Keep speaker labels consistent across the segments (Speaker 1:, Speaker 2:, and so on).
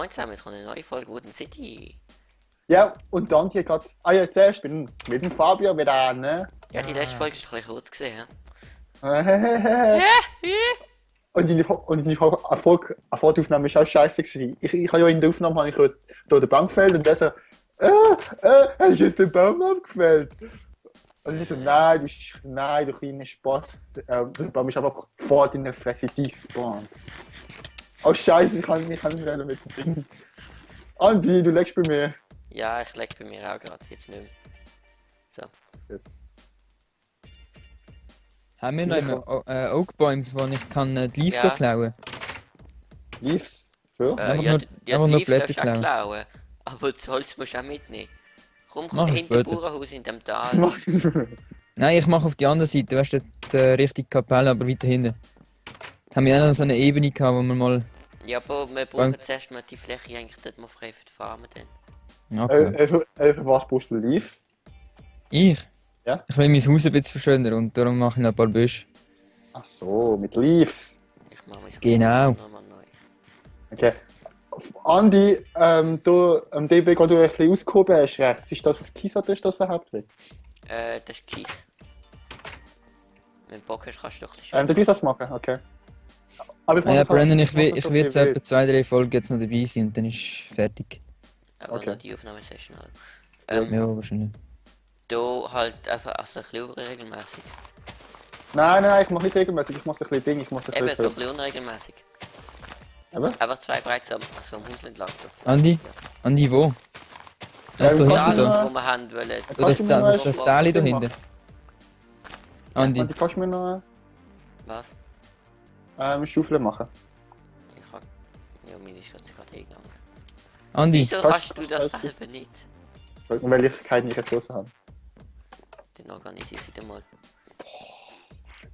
Speaker 1: Moin zusammen, jetzt kommt eine neue Folge Wooden City.
Speaker 2: Ja, und dann hier gerade. Ah ja, zuerst bin mit dem Fabio wieder an, ne?
Speaker 1: Ja, die letzte Folge ist ein bisschen kurz gesehen.
Speaker 2: Und die Erfolgaufnahme ist auch scheiße gewesen. Ich habe ja in der Aufnahme habe ich hier den Baum gefällt und der so, hast du jetzt den Baum abgefällt? Und ich so, nein, du kleiner Spaß. Der Baum ist einfach vor deiner Fresse gespawnt. Oh scheiße, ich kann nicht mehr mit dem Ding. Andi, du legst bei mir.
Speaker 1: Ja, ich leg bei mir auch gerade, jetzt nicht mehr. So.
Speaker 3: Haben wir noch Oakbäume, wo ich kann die Leaves
Speaker 1: Ja.
Speaker 3: klauen?
Speaker 2: Leaves? So?
Speaker 3: Einfach
Speaker 1: ja,
Speaker 3: nur-
Speaker 1: ja,
Speaker 3: einfach
Speaker 1: die
Speaker 3: nur
Speaker 1: Leaf
Speaker 3: Blätter
Speaker 1: darfst du auch klauen. Aber das Holz musst du auch mitnehmen. Komm,
Speaker 3: Mach ich
Speaker 1: hinter dem
Speaker 3: später.
Speaker 1: Bauernhaus in dem Tal.
Speaker 3: Nein, ich mache auf die andere Seite, weißt du, die richtige Kapelle, aber weiter hinten. Da haben wir auch noch so eine Ebene gehabt, wo wir mal...
Speaker 1: Ja, aber wir brauchen zuerst mal die Fläche eigentlich dort mal frei für die Farmen dann.
Speaker 3: Okay.
Speaker 2: Für was brauchst du Leaves?
Speaker 3: Ich?
Speaker 2: Ja?
Speaker 3: Ich will mein Haus ein bisschen verschönern und darum mache ich noch ein paar Büsche.
Speaker 2: Ach so, mit Leaves.
Speaker 1: Ich mach mich
Speaker 3: Genau.
Speaker 1: nochmal neu.
Speaker 2: Okay. Andi, du, DB, wo du ein bisschen ausgehoben hast, rechts, ist das was Kies oder ist das ein Hauptweg?
Speaker 1: Das ist Kies. Wenn du Bock hast, kannst du doch ein bisschen
Speaker 2: Darf ich das machen? Okay. Aber ich
Speaker 3: Ah ja,
Speaker 2: das halt-
Speaker 3: Brandon,
Speaker 2: ich mach
Speaker 3: ich
Speaker 2: das so
Speaker 3: werde jetzt
Speaker 2: viel
Speaker 3: etwa 2-3 Folgen jetzt noch dabei sein und dann ist fertig.
Speaker 1: aber
Speaker 2: Okay.
Speaker 1: noch die Aufnahmesession. Halt.
Speaker 3: Ja, wahrscheinlich.
Speaker 1: Du halt einfach also ein bisschen unregelmäßig.
Speaker 2: Nein, ich mach nicht regelmäßig, ich mach so ein bisschen Ding, ich mach so ein
Speaker 1: Eben, so ein
Speaker 2: bisschen...
Speaker 1: bisschen unregelmäßig.
Speaker 2: Eben?
Speaker 1: Einfach zwei Breite so am Haus entlang. So.
Speaker 3: Andi? Andi, wo?
Speaker 2: Ja,
Speaker 3: Ach, da
Speaker 2: du
Speaker 3: hinten
Speaker 2: kannst
Speaker 3: da.
Speaker 2: mir-
Speaker 1: Wo wir haben wollen.
Speaker 3: Das,
Speaker 2: Kannst du mir noch
Speaker 3: das
Speaker 2: ein-
Speaker 3: Tal da
Speaker 2: Ding
Speaker 3: hinten.
Speaker 2: machen?
Speaker 3: Andi.
Speaker 2: Andi, kannst du mir noch
Speaker 1: Was?
Speaker 2: eine Schaufel machen?
Speaker 1: Ich hab... Ja, meine ist jetzt gerade hingegangen.
Speaker 3: Andi,
Speaker 1: Wieso
Speaker 2: kannst-
Speaker 1: kannst du das
Speaker 2: kannst-
Speaker 1: selber nicht?
Speaker 2: Weil ich keine Ressourcen habe.
Speaker 1: Dann organisiere ich den mal.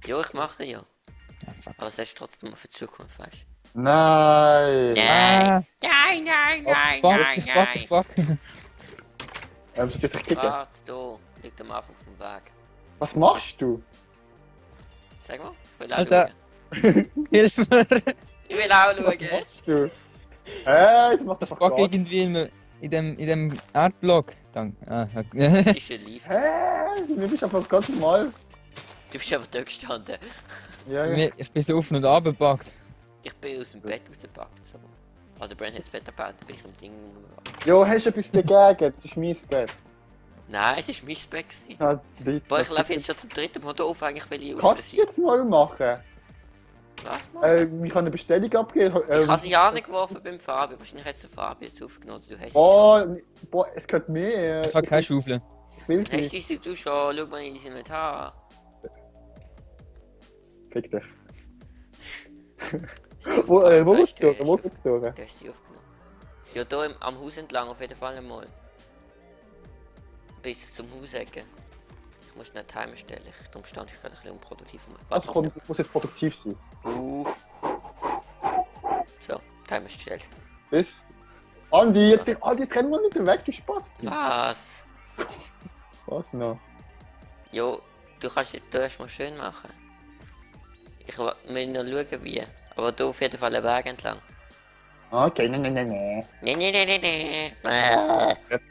Speaker 1: Ja, ich mache den ja.
Speaker 3: Ja, fuck.
Speaker 1: Aber das ist trotzdem mal für die Zukunft, weißt du?
Speaker 2: Nein!
Speaker 1: Nein! Nein!
Speaker 3: Ich back.
Speaker 2: Soll ich dich kicken?
Speaker 1: Warte, da liegt am Anfang vom Weg.
Speaker 2: Was machst du?
Speaker 1: Sag mal, ich will auch
Speaker 3: Alter.
Speaker 1: schauen.
Speaker 3: Hilf mir!
Speaker 1: Ich will auch
Speaker 2: Was
Speaker 1: schauen.
Speaker 2: machst du? Hey, du machst
Speaker 3: Das
Speaker 2: einfach
Speaker 3: back
Speaker 2: gar
Speaker 3: irgendwie in dem Erdblock. Danke. Ah,
Speaker 1: Das
Speaker 3: okay.
Speaker 1: ist ein Lief.
Speaker 2: Hä? Du bist einfach ganz normal.
Speaker 1: Du bist einfach da gestanden.
Speaker 2: Ja.
Speaker 3: Ich bin so auf und ab gepackt.
Speaker 1: Ich bin aus dem Bett rausgepackt. So. Also Brand hat das Bett gebaut, dann bin ich am Ding.
Speaker 2: Jo, hast du etwas dagegen? Das ist mein Bett.
Speaker 1: Nein, es war mein Bett. Gewesen.
Speaker 2: Ja, die-
Speaker 1: Boah, ich
Speaker 2: das-
Speaker 1: laufe jetzt schon zum dritten Mal auf, eigentlich will ich
Speaker 2: Kannst du jetzt mal machen?
Speaker 1: Was machen?
Speaker 2: Ich kann eine Bestellung abgeben.
Speaker 1: Ich habe sie angeworfen beim Fabio. Wahrscheinlich hat es der Fabio jetzt aufgenommen. Du hast
Speaker 2: Boah, es gehört mehr.
Speaker 3: Ich habe keine Schaufel.
Speaker 2: Ich will
Speaker 1: Hast
Speaker 2: nicht.
Speaker 1: du du schon? Schau mal in diesem Inventar.
Speaker 2: Fick dich.
Speaker 1: Sie
Speaker 2: Wo
Speaker 1: aufgenommen,
Speaker 2: willst
Speaker 1: weißt
Speaker 2: du? Wo willst du?
Speaker 1: Du hast sie aufgenommen. Ja, hier am Haus entlang auf jeden Fall einmal. Bis zum Hausecke. Ich muss einen Timer stellen. Darum stand ich gerade ein bisschen unproduktiv.
Speaker 2: Also komm, ich muss jetzt produktiv sein.
Speaker 1: So, Timer ist gestellt.
Speaker 2: Bis. Andi, jetzt rennen wir nicht weg, du Spaß.
Speaker 1: Was?
Speaker 2: Was noch?
Speaker 1: Jo, du kannst jetzt hier erstmal schön machen. Ich will noch schauen wie. Aber hier auf jeden Fall einen Weg entlang.
Speaker 2: Okay, nein.
Speaker 1: Nee.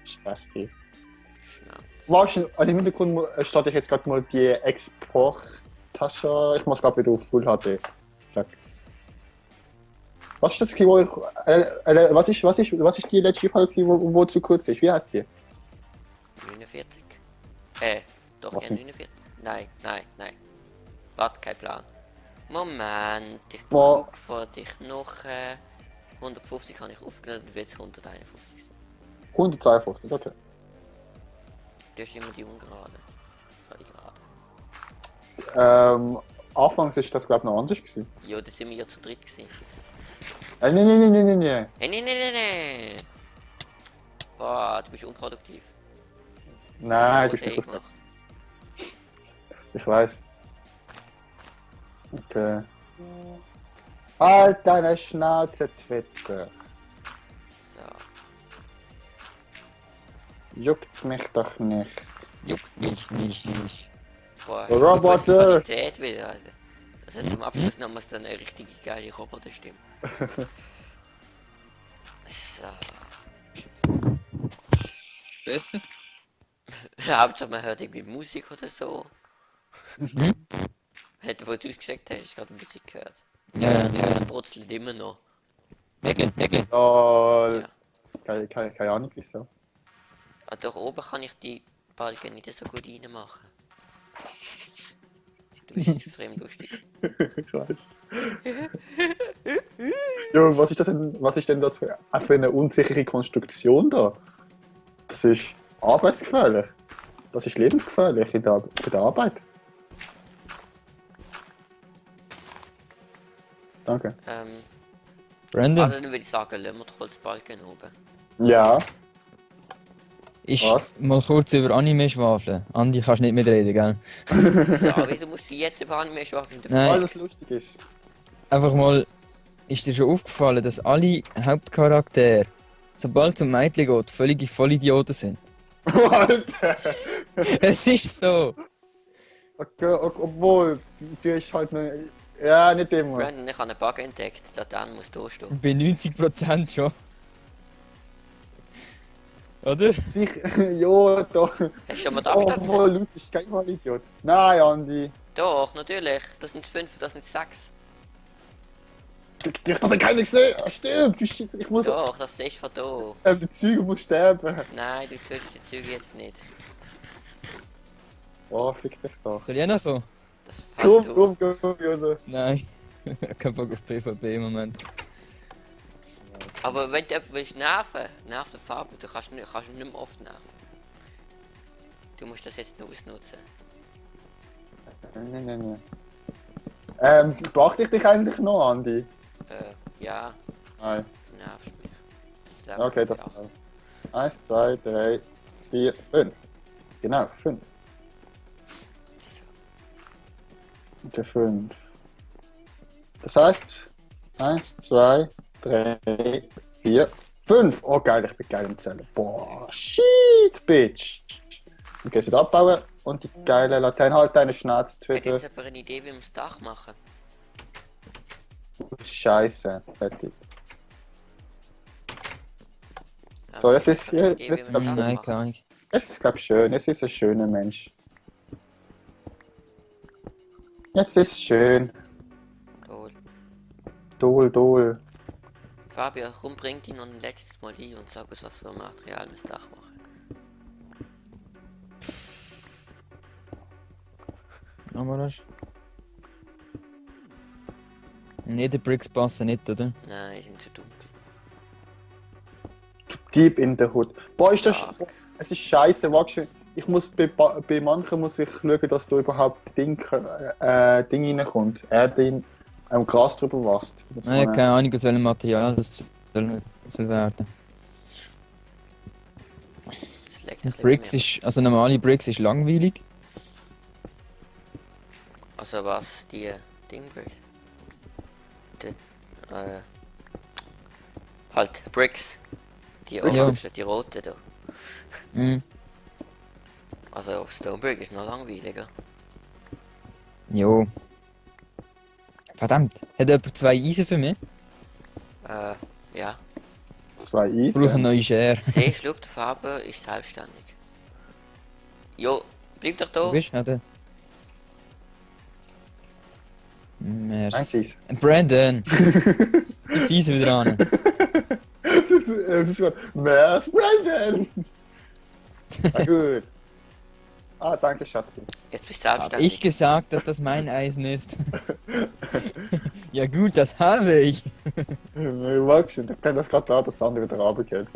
Speaker 2: Spaß.
Speaker 1: Schnau.
Speaker 2: Warte, an dem Hintergrund starte ich jetzt gerade mal die Export-Tasche. Ich muss gerade wieder auf Full HD. Zack. Was ist das, wo ich, was ist die letzte Folge, wo zu kurz ist? Wie heißt die?
Speaker 1: 49. Doch,
Speaker 2: Was
Speaker 1: ja,
Speaker 2: denn?
Speaker 1: 49. Nein. Warte, kein Plan. Moment, ich
Speaker 2: Boah.
Speaker 1: guck vor dich noch. 150 habe ich aufgenommen und jetzt 151 sein.
Speaker 2: 152, okay.
Speaker 1: Du hast immer die ungerade. Ich habe die gerade.
Speaker 2: Anfangs ist das, glaube ich, noch anders gewesen.
Speaker 1: Ja, da sind wir ja zu dritt gewesen.
Speaker 2: Nee.
Speaker 1: Nee. Boah, du bist unproduktiv.
Speaker 2: Nein,
Speaker 1: Du
Speaker 2: du
Speaker 1: hast
Speaker 2: bist nicht
Speaker 1: gemacht.
Speaker 2: Ich weiß. Okay. Halt deine Schnauze, Twitter.
Speaker 1: So.
Speaker 2: Juckt mich doch nicht.
Speaker 3: Juckt mich nicht.
Speaker 1: Boah,
Speaker 2: Roboter.
Speaker 1: die Qualität wieder, Alter. Das hat zum Abschluss nochmal so eine richtige geile Roboterstimme. So.
Speaker 3: besser.
Speaker 1: Hauptsache man hört irgendwie Musik oder so.
Speaker 3: Mhm.
Speaker 1: Hätte, wo du gesagt hast, ich gerade Musik gehört.
Speaker 3: Ja.
Speaker 1: Das brutzelt immer noch.
Speaker 3: Nägel.
Speaker 1: Ja.
Speaker 2: Keine Ahnung, wieso.
Speaker 1: Ah, da oben kann ich die Balken nicht so gut reinmachen. Du bist extrem lustig.
Speaker 2: Ich weiß. Jo, was ist denn das für eine unsichere Konstruktion da? Das ist arbeitsgefährlich. Das ist lebensgefährlich in bei der Arbeit. Danke.
Speaker 3: Brandon,
Speaker 1: Also dann würde ich sagen, lassen wir die Holzbalken oben.
Speaker 2: Ja,
Speaker 3: ich
Speaker 2: Was?
Speaker 3: mal kurz über Anime schwafeln. Andi, kannst nicht mitreden, gell?
Speaker 1: Ja, wieso musst du jetzt über Anime schwachen?
Speaker 3: Nein.
Speaker 2: alles lustig ist.
Speaker 3: Einfach mal, ist dir schon aufgefallen, dass alle Hauptcharaktere, sobald es um Mädchen geht, völlige Vollidioten sind?
Speaker 2: Alter!
Speaker 3: Es ist so!
Speaker 2: Okay, obwohl, die ist halt eine. Ja, nicht immer.
Speaker 1: Brandon, ich habe einen Bug entdeckt. Die Laterne muss da stehen.
Speaker 3: Bei 90% schon. Oder?
Speaker 2: Jo, doch.
Speaker 1: Hast du schon mal
Speaker 2: Oh,
Speaker 1: gedacht?
Speaker 2: voll lustig, kein mal Idiot. Nein, Andi.
Speaker 1: Doch, natürlich. Das sind 5, das sind 6.
Speaker 2: Ich hatte keine gesehen. Ah, stimmt, ich muss.
Speaker 1: Doch, das ist von da.
Speaker 2: Die Züge muss sterben.
Speaker 1: Nein, du tötest die Züge jetzt nicht.
Speaker 2: Oh, fick dich doch.
Speaker 3: Soll ich auch noch kommen?
Speaker 1: Das ist falsch.
Speaker 2: Komm, Jose.
Speaker 3: Nein. Kein Bock auf PvP im Moment.
Speaker 1: Aber wenn du jemanden willst nerven, nerv den Fabio. Du kannst nicht mehr oft nerven. Du musst das jetzt nur ausnutzen.
Speaker 2: Nein. Beachte ich dich eigentlich noch, Andi?
Speaker 1: Ja,
Speaker 2: Nein.
Speaker 1: du nervst mich. Das lernt
Speaker 2: Okay,
Speaker 1: man
Speaker 2: das
Speaker 1: auch.
Speaker 2: auch. 1, 2, 3, 4, 5. Genau, 5. Okay, 5. Das heißt, 1, 2, 3, 4, 5. Oh geil, ich bin geil im Zählen. Boah, shit, bitch. Okay, jetzt abbauen und die geile Laterne halt deine Schnauze
Speaker 1: Ich hätte jetzt
Speaker 2: wieder.
Speaker 1: aber eine Idee, wie wir das Dach machen.
Speaker 2: Scheiße, fertig.
Speaker 1: Ja,
Speaker 2: So, jetzt
Speaker 1: ich
Speaker 2: ist
Speaker 1: habe eine
Speaker 2: hier-
Speaker 1: Idee, wie wir
Speaker 2: jetzt-
Speaker 1: das Dach
Speaker 3: Nein,
Speaker 1: machen.
Speaker 3: keine Ahnung.
Speaker 2: Es ist, glaube ich, schön. Es ist ein schöner Mensch. Jetzt ist es schön.
Speaker 1: Toll.
Speaker 2: Dol.
Speaker 1: Fabio, komm, bring die noch ein letztes Mal ein und sag uns, was für ein Material wir das Dach machen.
Speaker 3: Nochmal das. Netherbricks passen nicht, oder?
Speaker 1: Nein, die sind zu dunkel.
Speaker 2: Deep in the hood. Boah, ist das.
Speaker 1: Stark.
Speaker 2: Es ist scheiße, wachst ich muss bei manchen muss ich schauen, dass da überhaupt Ding reinkommt. Gras drüber wächst. Das
Speaker 3: Nein,
Speaker 2: kann-
Speaker 3: keine Ahnung, aus welchem Material das soll werden.
Speaker 1: Das leckt ein bisschen
Speaker 3: Bricks
Speaker 1: mehr.
Speaker 3: ist, also normale Bricks ist langweilig.
Speaker 1: Also was? Die Dingbricks? Die, halt, Bricks. Die
Speaker 3: Ja.
Speaker 1: orange, die rote da.
Speaker 3: Mhm.
Speaker 1: Also Stonebrick ist noch langweiliger.
Speaker 3: Jo. Verdammt. Hat jemand 2 Eisen für mich?
Speaker 1: Ja.
Speaker 2: 2
Speaker 3: Ich brauche eine
Speaker 2: Eisen.
Speaker 3: neue Schere.
Speaker 1: Seh, schau, die Farbe ist selbstständig. Jo, bleib doch
Speaker 3: Du
Speaker 1: da.
Speaker 3: bist, oder? Merci.
Speaker 2: Danke.
Speaker 3: Brandon! Ich das Eisen wieder an.
Speaker 2: Mers Brandon! Ah, gut. Ah, danke, Schatzi.
Speaker 1: Jetzt bist du
Speaker 3: Hab
Speaker 1: selbstständig.
Speaker 3: ich gesagt, dass das mein Eisen ist? Ja gut, das habe ich.
Speaker 2: Magst du? Ich kann das gerade da, dass der andere wieder runtergeht.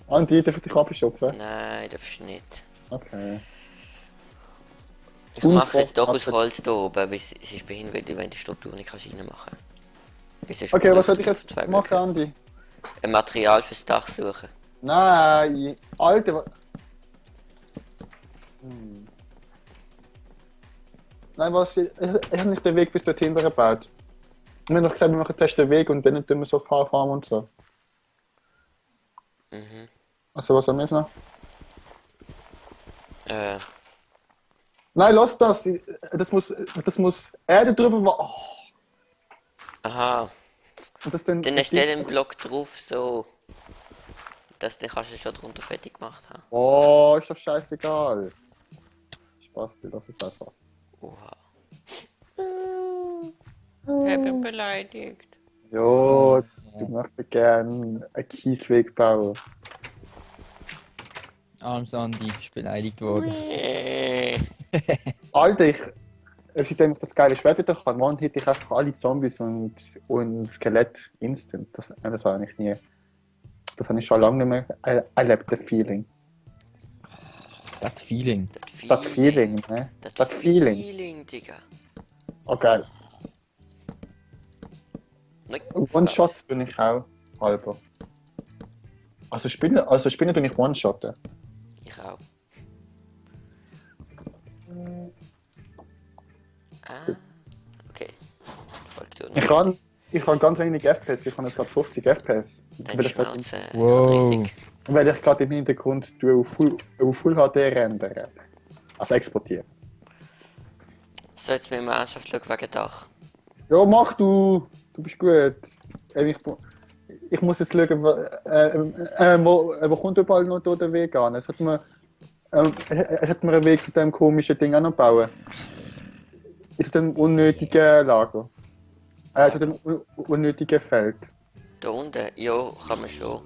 Speaker 2: Andi, darf ich dich abschupfen?
Speaker 1: Nein, darfst du nicht.
Speaker 2: Okay.
Speaker 1: Ich mach's jetzt doch aus
Speaker 2: Unfassbar.
Speaker 1: Holz da oben, weil es ist behindert, wenn du die Struktur nicht kannst reinmachen. Bis es
Speaker 2: Okay, was
Speaker 1: sprüht.
Speaker 2: soll ich jetzt
Speaker 1: Zwei
Speaker 2: machen,
Speaker 1: Blöcke.
Speaker 2: Andi?
Speaker 1: Ein Material fürs Dach suchen.
Speaker 2: Nein, Alter, was... Nein, was? Ich habe nicht den Weg bis dorthin gebaut. Wir haben doch gesagt, wir machen zuerst den Weg und dann tun wir so fahren und so.
Speaker 1: Mhm.
Speaker 2: Also, was haben wir jetzt noch?
Speaker 1: Äh,
Speaker 2: Nein, lass das! Das muss Erde drüber... Oh,
Speaker 1: aha.
Speaker 2: und das dann...
Speaker 1: Dann stell einen Block drauf, so. den kannst du schon drunter fertig gemacht haben.
Speaker 2: Oh, ist doch scheißegal. Spaß, das ist einfach.
Speaker 1: Oha. Ich bin beleidigt.
Speaker 2: Jo, du möchtest gerne einen Kiesweg bauen.
Speaker 3: Arms Andi ist beleidigt worden.
Speaker 2: Alter, seitdem ich das geile Schwert wieder kann, morgen hätte ich einfach alle Zombies und Skelett instant. Das habe ich nie. Das habe ich schon lange nicht mehr erlebt, das Feeling.
Speaker 3: Das Feeling.
Speaker 2: Das Feeling, ne? Das Feeling.
Speaker 1: Feeling, Digga.
Speaker 2: Oh geil. One-Shot bin ich auch halber. Also Spinnen bin ich One-Shotten.
Speaker 1: Ich auch. Ah, okay. Folgt du nicht.
Speaker 2: Ich kann ganz wenig FPS, ich habe jetzt gerade 50 FPS.
Speaker 1: Deine Schnauze.
Speaker 3: Wow.
Speaker 1: Riesig.
Speaker 2: Weil ich gerade im Hintergrund auf Full HD rendern. Also exportieren.
Speaker 1: So, jetzt müssen wir ernsthaft schauen wegen Dach.
Speaker 2: Ja, mach du! Du bist gut. Ich muss jetzt schauen, wo kommt überall noch der Weg an? Es hat mir einen Weg zu diesem komischen Ding auch noch bauen. Ist dem unnötigen Lager. Also dem unnötigen Feld.
Speaker 1: Da unten, ja, kann man schon.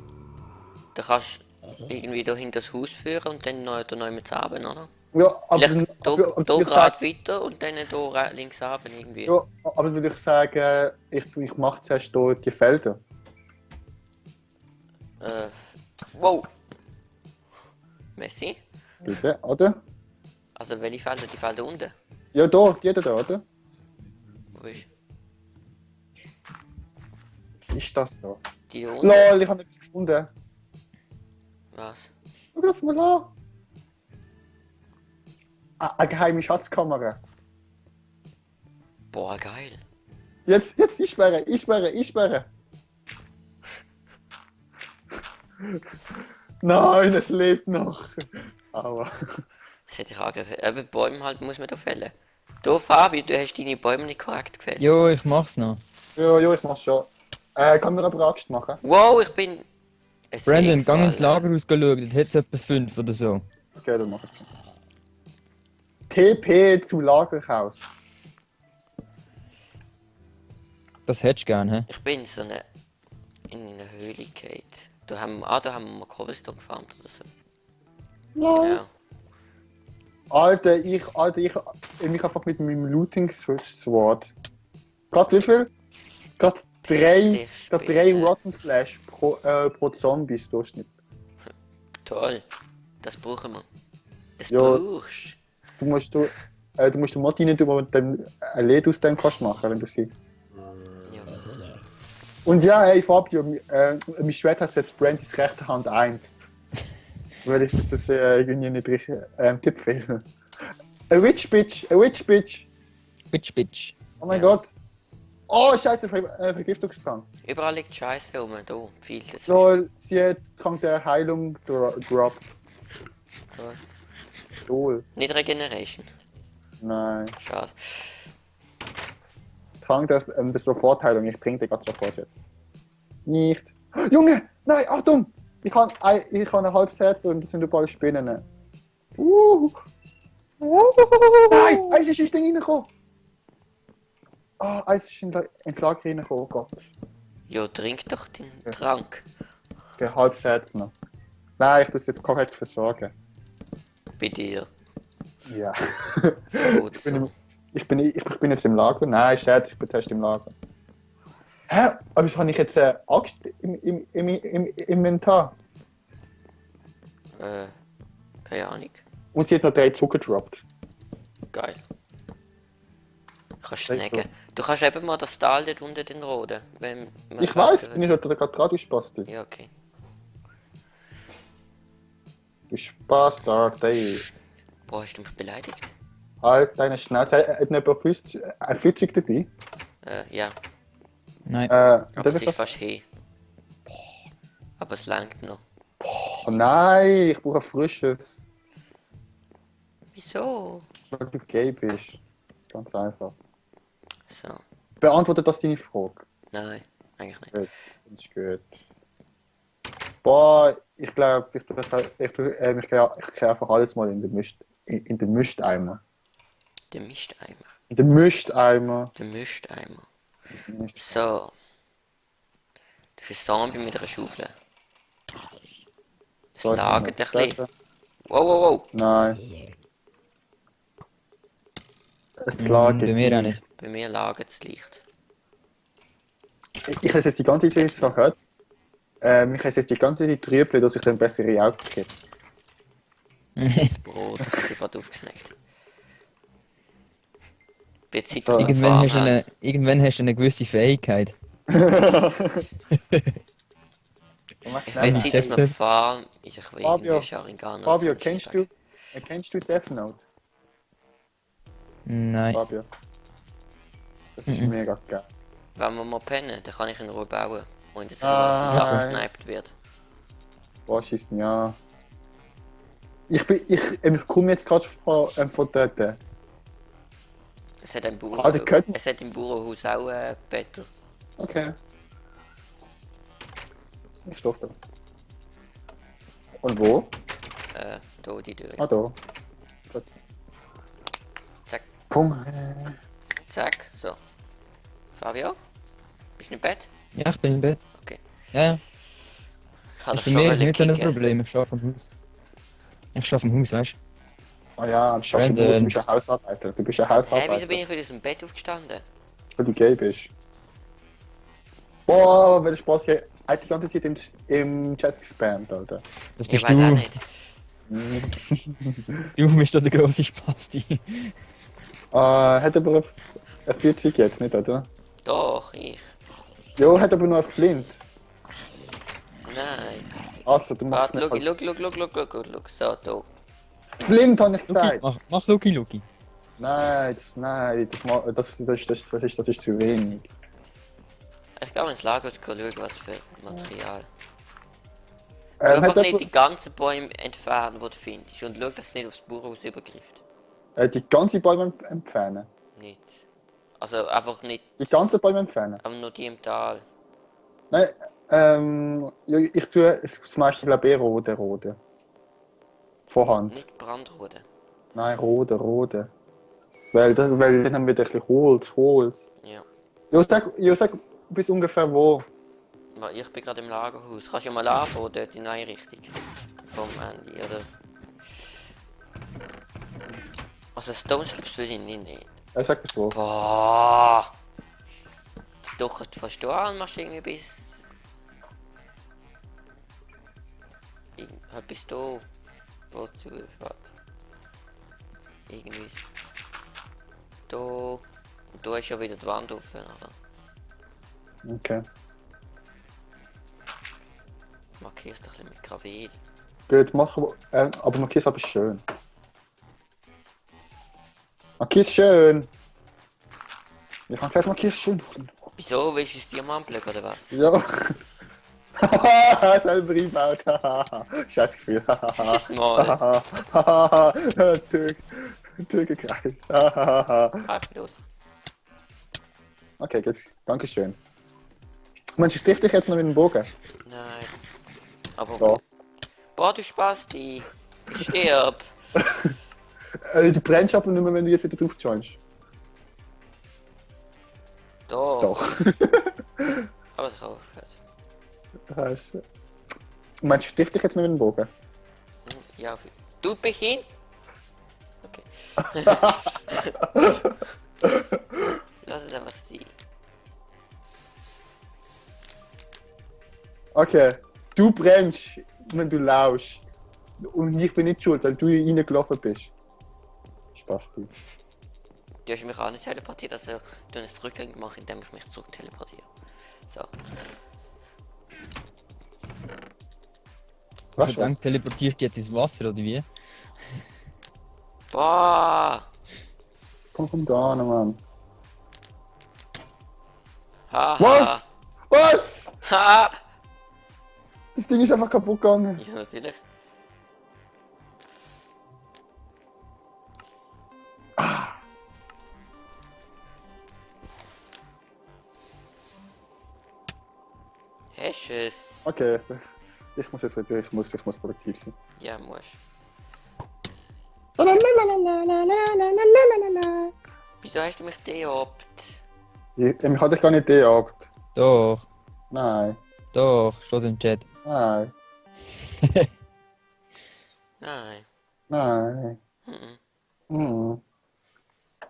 Speaker 1: Da kannst du irgendwie da hinter das Haus führen und dann noch mit runter, oder?
Speaker 2: Ja, aber
Speaker 1: Vielleicht da gerade weiter und dann da links runter irgendwie.
Speaker 2: ja, aber würde ich sagen, ich mache zuerst hier die Felder.
Speaker 1: Wow! Messi?
Speaker 2: Bitte, oder?
Speaker 1: Also welche Felder? Die Felder unten?
Speaker 2: Ja, da, jeder da, oder?
Speaker 1: Wo ist?
Speaker 2: Was ist das da?
Speaker 1: Die da unten?
Speaker 2: Lol, ich habe etwas gefunden.
Speaker 1: Was?
Speaker 2: Schau das mal an. Eine geheime Schatzkamera.
Speaker 1: Boah, geil.
Speaker 2: Jetzt, ich sperre. Nein, es lebt noch. Aber.
Speaker 1: Das hätte ich angefällt. Aber Bäume halt muss man da fällen. Da, Fabi, du hast deine Bäume nicht korrekt gefällt.
Speaker 3: Jo, ich mach's noch.
Speaker 2: Ja, ich mach's schon. Kann mir aber Angst machen?
Speaker 1: Wow, ich bin... Es
Speaker 3: Brandon,
Speaker 1: ist
Speaker 3: gang ins
Speaker 1: gefallen.
Speaker 3: Lagerhaus schauen, dort hat's etwa 5 oder so.
Speaker 2: Okay, dann mach ich. TP zu Lagerhaus.
Speaker 3: Das hättest du gern, hä?
Speaker 1: Ich bin in einer Höhle gegangen. Da haben wir Cobblestone gefarmt oder so.
Speaker 2: Lol.
Speaker 1: Genau.
Speaker 2: Alter, ich einfach mit meinem Looting-Sword. Gerade wie viel? Gerade drei Rotten Flash pro Zombies Durchschnitt.
Speaker 1: Toll. Das brauchen wir. Das
Speaker 2: Ja.
Speaker 1: brauchst
Speaker 2: Du musst den Mod rein tun, wo du dann ein Led aus dem kannst machen, wenn du sie.
Speaker 1: Ja.
Speaker 2: Und ja, hey Fabio, mein Schwert heißt jetzt Brandys rechte Hand 1. Weil ich das irgendwie nicht richtig Tipp fehle. A Witch Bitch!
Speaker 3: Bitch.
Speaker 2: Oh mein
Speaker 1: Ja.
Speaker 2: Gott! Oh, scheiße, Vergiftungstrank.
Speaker 1: Überall liegt Scheiße rum. Da, viel. Das ist
Speaker 2: Lol, sie hat Trank der Heilung droppt.
Speaker 1: toll.
Speaker 2: Lol.
Speaker 1: Nicht Regeneration.
Speaker 2: Nein.
Speaker 1: Schade.
Speaker 2: Trank das ist Sofortheilung, ich trinke den gerade sofort jetzt. Nicht. Junge! Nein, Achtung! Ich habe ein halbes Herz und das sind überall Spinnen. Nein! Eis ist ins Ding reingekommen! Eis ist ins Lager reingekommen, oh Gott.
Speaker 1: Jo, trink doch den Trank.
Speaker 2: Okay, halbes Herz noch. Nein, ich muss es jetzt korrekt versorgen.
Speaker 1: Bei dir.
Speaker 2: Ja.
Speaker 1: Gut,
Speaker 2: Ich bin,
Speaker 1: so.
Speaker 2: ich bin jetzt im Lager. Nein, Scherz, ich bin erst im Lager. Hä? Aber wieso habe ich jetzt Axt im Inventar?
Speaker 1: Keine Ahnung.
Speaker 2: Und sie hat noch 3 Zucker gedroppt.
Speaker 1: Geil. Du kannst
Speaker 2: Echt
Speaker 1: snacken. Du kannst eben mal das Tal dort unten den roden. Wenn man
Speaker 2: Ich weiß,
Speaker 1: fertig
Speaker 2: bin ich heute gerade Radiospaß.
Speaker 1: Ja, okay.
Speaker 2: Du Spaß, ey.
Speaker 1: Boah, hast du mich beleidigt?
Speaker 2: Halt deine Schnauze. Hat nicht ein Flüssig dabei?
Speaker 1: Ja.
Speaker 3: Nein.
Speaker 1: Aber
Speaker 2: Darf
Speaker 1: es
Speaker 2: ich
Speaker 1: ist
Speaker 2: das?
Speaker 1: fast hey. Aber es langt noch.
Speaker 2: Oh nein, ich brauche ein frisches.
Speaker 1: Wieso?
Speaker 2: Weil du gay bist. Ganz einfach.
Speaker 1: So.
Speaker 2: Beantwortet das deine Frage?
Speaker 1: Nein, eigentlich nicht.
Speaker 2: Gut, ist gut. Boah, ich glaube, ich gehe einfach alles mal in den Mischeimer.
Speaker 1: Der Misteimer.
Speaker 2: In den Mischeimer.
Speaker 1: Der Misteimer. So. Das ist ein Zombie mit einer Schaufel. Es lagert ein bisschen. Wow, wow, wow.
Speaker 2: Nein. Es
Speaker 3: Bei
Speaker 2: lagert
Speaker 3: mir auch nicht.
Speaker 1: Bei mir lagert es leicht.
Speaker 2: Ich habe es jetzt die ganze Zeit so gehört. Ich habe es jetzt die ganze Zeit trüble, dass ich dann bessere Augen kriege.
Speaker 1: Das Brot ist sofort aufgesnackt. Bezieht
Speaker 2: So.
Speaker 3: Irgendwann hast du eine gewisse Fähigkeit.
Speaker 1: Ich
Speaker 2: Nein,
Speaker 1: beziehe
Speaker 3: check's
Speaker 1: das noch
Speaker 3: nicht.
Speaker 1: fahren. Ich will
Speaker 2: Fabio,
Speaker 1: irgendwie Sharingan
Speaker 2: Fabio, kennst du Death Note?
Speaker 3: Nein.
Speaker 2: Fabio. Das ist mega geil.
Speaker 1: Wenn wir mal pennen, dann kann ich in Ruhe bauen. Und jetzt
Speaker 2: Ah,
Speaker 1: gesniped wird.
Speaker 2: Was ist denn ja? Ich komme jetzt gerade von dort.
Speaker 1: Es hat ein
Speaker 2: Ah, der Köppen.
Speaker 1: Es hat im Bauernhaus auch Better.
Speaker 2: Okay. Ich stoff da. Und wo?
Speaker 1: Da die Tür.
Speaker 2: Ah, da.
Speaker 1: Zack,
Speaker 2: Komm.
Speaker 1: zack, so. Fabio? Bist du im Bett?
Speaker 3: Ja, ich bin im Bett.
Speaker 1: Okay.
Speaker 3: Ja.
Speaker 1: Ich kann
Speaker 3: Ist
Speaker 1: dich
Speaker 3: bei mir
Speaker 1: schon
Speaker 3: ist nicht so ein
Speaker 1: kicken.
Speaker 3: Problem. Ich arbeite vom Haus. Ich arbeite vom Haus, weißt
Speaker 2: Ah ja, du schaffst
Speaker 3: Brandon.
Speaker 2: du bist ein Hausarbeiter. Du bist ein
Speaker 1: Hä,
Speaker 2: Hausarbeiter.
Speaker 1: wieso bin ich wieder aus dem Bett aufgestanden?
Speaker 2: Weil du gay bist. Boah, welcher Spaß hier. Hat die ganze Zeit im Chat gespammt, Alter.
Speaker 3: Das
Speaker 1: Ich
Speaker 3: bist
Speaker 1: weiß auch
Speaker 3: du.
Speaker 1: nicht.
Speaker 3: Du bist doch der große Spasti.
Speaker 2: Hat aber auf 40 jetzt nicht, oder?
Speaker 1: Doch, ich.
Speaker 2: Jo, hat aber nur auf blind.
Speaker 1: Nein.
Speaker 2: Also, du machst
Speaker 1: Warte,
Speaker 2: nicht
Speaker 1: schau. So, da.
Speaker 2: blind, habe ich gesagt.
Speaker 3: Mach Luki.
Speaker 2: Nein, das ist zu wenig.
Speaker 1: Ich gehe ins Lager und schauen, was für Material.
Speaker 2: Hat
Speaker 1: Einfach nicht
Speaker 2: jemand-
Speaker 1: die ganzen Bäume entfernen, die du findest. Und schau, dass es nicht aufs Bauernhaus übergreift.
Speaker 2: Die ganzen Bäume entfernen.
Speaker 1: Nicht. Also einfach nicht,
Speaker 2: Die ganzen Bäume entfernen.
Speaker 1: aber nur die im Tal.
Speaker 2: Nein, ja, ich tue das meiste, glaube ich, rote. Vorhand.
Speaker 1: Nicht Brandroden.
Speaker 2: Nein, rote. Weil dann haben wir ein bisschen Holz.
Speaker 1: Ja.
Speaker 2: Ja, sag bis ungefähr wo.
Speaker 1: Weil ich bin gerade im Lagerhaus. Kannst du ja mal anfangen, dort in eine Richtung. Vom Handy, oder? Also Stone Slips will ich nicht.
Speaker 2: Sag bis wo.
Speaker 1: Boah! Doch, fast du an, machst du irgendwie bis... Halt bis da. Wozu? Warte. Irgendwie... Da... Und da ist ja wieder die Wand offen, oder?
Speaker 2: Okay.
Speaker 1: Markierst du ein bisschen mit Gravel.
Speaker 2: Gut, machen wir. Aber markier's aber schön. Markier's schön! Ich kann gleich markier's schön.
Speaker 1: Wieso? Willst du es Diamantblöcke oder was?
Speaker 2: Ja. Haha, selber eingebaut. Scheiß Gefühl.
Speaker 1: Ist es mal?
Speaker 2: Türkenkreis.
Speaker 1: Halt los.
Speaker 2: Okay, gut. Dankeschön. Mensch, ich triff dich jetzt noch mit dem Bogen.
Speaker 1: Nein. Aber...
Speaker 2: Da.
Speaker 1: Boah, du Spasti! Ich stirb!
Speaker 2: Du brennst aber nicht mehr, wenn du jetzt wieder drauf joinst.
Speaker 1: Doch.
Speaker 2: Doch.
Speaker 1: Aber ich habe aufgehört.
Speaker 2: Scheiße. Mensch, ich triff dich jetzt noch mit dem Bogen.
Speaker 1: Ja, du bist hin? Okay. Lass es einfach sein.
Speaker 2: Okay. Du brennst, wenn du lauschst. Und ich bin nicht schuld, weil du reingelaufen bist. Spaß, du.
Speaker 1: Du hast mich auch nicht teleportiert, also du hast es rückgängig gemacht, indem ich mich zurück teleportiere. So.
Speaker 2: Was?
Speaker 3: Verdammt, teleportierst du jetzt ins Wasser, oder wie?
Speaker 1: Boah!
Speaker 2: Komm da an, Mann.
Speaker 1: Haha!
Speaker 2: Was? Was?
Speaker 1: Ha!
Speaker 2: Das Ding ist einfach kaputt gegangen.
Speaker 1: Ja, natürlich. Hast du es?
Speaker 2: Okay. Ich muss jetzt wieder, ich muss produktiv sein.
Speaker 1: Ja, musst. Wieso hast du mich deobt?
Speaker 2: Ich hatte dich gar nicht gehabt.
Speaker 3: Doch,
Speaker 2: Nein,
Speaker 3: steht im Chat.
Speaker 2: nein,
Speaker 1: Nein.
Speaker 2: nein.
Speaker 1: Mhm.
Speaker 2: Mhm.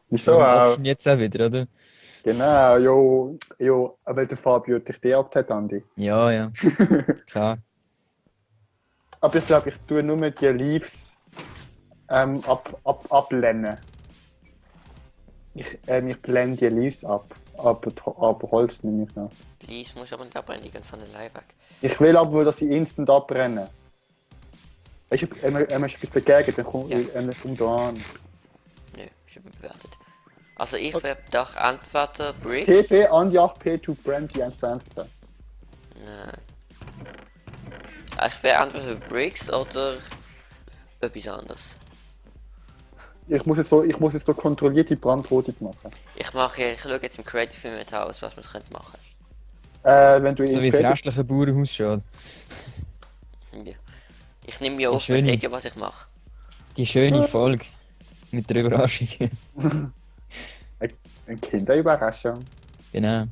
Speaker 2: Wieso auch?
Speaker 3: Option jetzt auch wieder, oder?
Speaker 2: Genau, jo, weil der Fabio dich gehabt hat, Andi.
Speaker 3: Ja, klar.
Speaker 2: Aber ich glaube, ich tue nur die Leaves ablehnen. Ich blende die Leaves ab. Aber Holz nehme ich noch.
Speaker 1: Die Leaves musst du aber nicht abbrennen, die gehen von allein weg.
Speaker 2: Ich will aber, dass sie instant abbrennen. Weißt du, er ist etwas dagegen, dann kommt
Speaker 1: Ja.
Speaker 2: kommt da an.
Speaker 1: Nö, ist überbewertet. Also ich werde doch antworten Bricks.
Speaker 2: TP Andi 8P to Brandy 111.
Speaker 1: Nein. Ich werde antworten Bricks oder etwas anderes.
Speaker 2: Ich muss jetzt so kontrollierte Brandrodung machen.
Speaker 1: Ich schaue jetzt im Creative Inventar aus, was wir machen
Speaker 2: Wenn du
Speaker 3: So wie das restliche Bauernhaus schaut.
Speaker 1: können. Ja. Ich nehme ja auf,
Speaker 3: schöne-
Speaker 1: man sieht ja, was ich mache.
Speaker 3: Die schöne Folge. Mit der Überraschung.
Speaker 2: Eine Kinderüberraschung.
Speaker 3: Genau.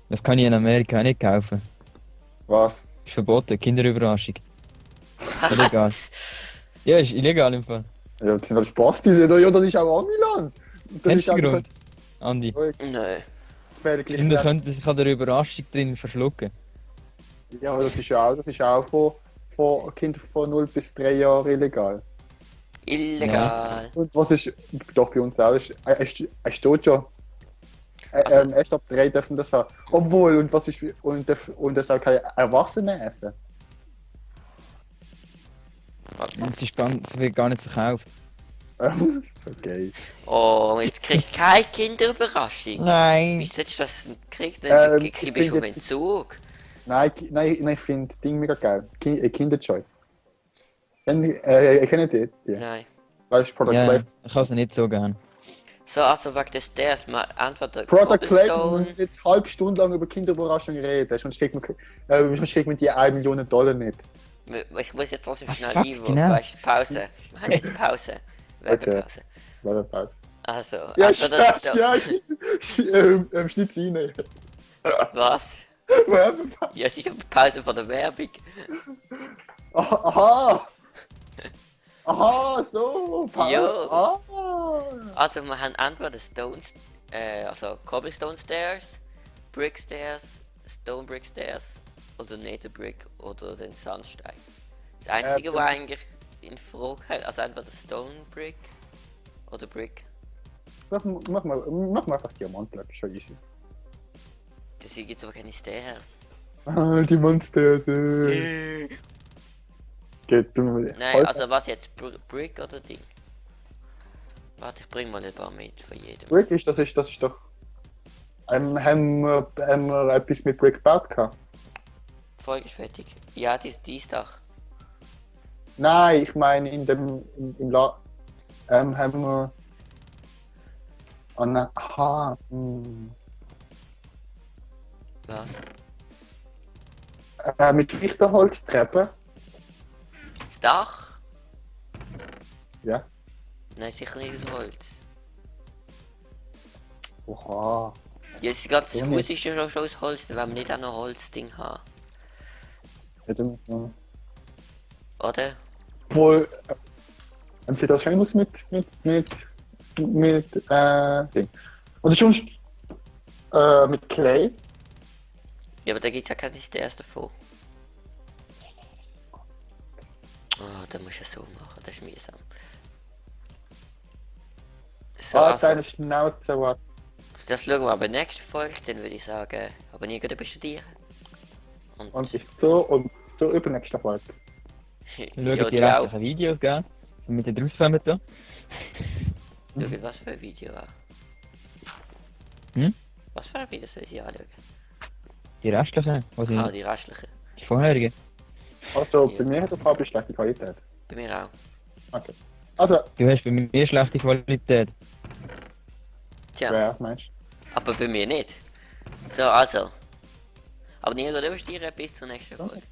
Speaker 3: Das kann ich in Amerika auch nicht kaufen.
Speaker 2: Was?
Speaker 3: Ist verboten, Kinderüberraschung. Ist illegal. Ja, ist illegal im Fall.
Speaker 2: Ja, das sind halt Spastis, ja, das ist auch Amiland.
Speaker 3: Kennst du den Grund, Andi?
Speaker 1: Nein.
Speaker 3: Kinder könnten sich an der Überraschung drin verschlucken.
Speaker 2: Ja, das ist auch von Kindern von 0 bis 3 Jahren illegal.
Speaker 1: Illegal.
Speaker 2: Und was ist, doch bei uns auch, es steht ja,
Speaker 1: Also-
Speaker 2: erst ab 3 dürfen das haben. Obwohl, und was ist, und das auch keine Erwachsene essen.
Speaker 3: Es wird gar nicht verkauft.
Speaker 2: Okay.
Speaker 1: Oh, jetzt krieg ich keine Kinderüberraschung.
Speaker 3: Nein!
Speaker 1: Wieso hättest du das gekriegt? Dann
Speaker 2: ich
Speaker 1: bist du auf
Speaker 2: finde-
Speaker 1: Entzug.
Speaker 2: Nein, ich finde Ding mega geil. Kinderjoy. Kennt ihr die?
Speaker 1: Nein.
Speaker 2: Weißt du, Product
Speaker 3: Ja,
Speaker 2: Life?
Speaker 3: ich habe sie nicht so gern.
Speaker 1: So, also wegen des Stairs, mal antworten
Speaker 2: Product Life, wir
Speaker 1: Cobblestone.
Speaker 2: müssen jetzt halbe Stunde lang über Kinderüberraschungen reden, sonst kriegt man die 1 Million Dollar nicht.
Speaker 1: Ich muss jetzt trotzdem
Speaker 3: Ah,
Speaker 1: schnell
Speaker 3: fuck,
Speaker 1: Einwurf,
Speaker 3: genau.
Speaker 1: weißt du, Pause. Wir haben jetzt Pause. Werbepause.
Speaker 2: Warte.
Speaker 1: Also,
Speaker 2: Ja,
Speaker 1: entweder
Speaker 2: schnitt sie rein.
Speaker 1: was?
Speaker 2: Werbepause.
Speaker 1: Ja, es ist aber Pause von der Werbung.
Speaker 2: Aha! Aha, so!
Speaker 1: Jo.
Speaker 2: Ah.
Speaker 1: Also, wir haben entweder also Cobblestone Stairs, Brick Stairs, Stone Brick Stairs oder Nether Brick oder den Sandstein. Das einzige, was eigentlich in Frage hat, also entweder Stone Brick oder Brick.
Speaker 2: Mach mal einfach Diamantblöcke, schon easy.
Speaker 1: Das hier gibt aber keine Stairs.
Speaker 2: Ah, die Monsters. Geht du mal.
Speaker 1: Nein, also was jetzt? Brick oder Ding? Warte, ich bring mal ein paar mit von jedem.
Speaker 2: Brick das ist doch. Haben wir etwas mit Brick gebaut gehabt?
Speaker 1: Die Folge ist fertig. Ja, dies Dach.
Speaker 2: Nein, ich meine im haben wir. Aha.
Speaker 1: Was?
Speaker 2: Mit Fichtenholztreppen.
Speaker 1: Das Dach?
Speaker 2: Ja.
Speaker 1: Nein, sicher nicht aus Holz.
Speaker 2: Oha.
Speaker 1: Ja, das ganze
Speaker 2: Ja,
Speaker 1: Haus
Speaker 2: nicht.
Speaker 1: ist ja schon aus Holz, dann wollen wir nicht auch noch Holzding haben. Oder?
Speaker 2: Wohl. Entweder das muss mit Ding. Oder sonst mit Clay.
Speaker 1: Ja, aber da gibt's ja keine Stairs davon. Oh, da musst du es so machen, das ist mühsam. So, also,
Speaker 2: Deine Schnauze, was?
Speaker 1: das schauen wir aber in der nächsten Folge, dann würde ich sagen, aber nie gut bestudieren.
Speaker 2: Und ich so übernächste Folge.
Speaker 3: Schaut
Speaker 1: ja,
Speaker 3: die
Speaker 1: die auch.
Speaker 3: restlichen Videos, gell? Mit den rauskommen da.
Speaker 1: Schauen, was für ein Video an.
Speaker 3: Hm?
Speaker 1: Was für ein Video soll ich anschauen?
Speaker 3: Die restlichen, also
Speaker 1: Ah, die restlichen.
Speaker 3: die vorherigen.
Speaker 2: Also,
Speaker 1: Ja.
Speaker 2: bei mir hat der Fabio schlechte Qualität.
Speaker 1: Bei mir auch.
Speaker 2: Okay. Also,
Speaker 3: Du hast bei mir schlechte Qualität.
Speaker 1: Tja,
Speaker 2: wer meinst du?
Speaker 1: aber bei mir nicht. So, also. Aber nie gut übersteuern, bis zur nächsten Folge.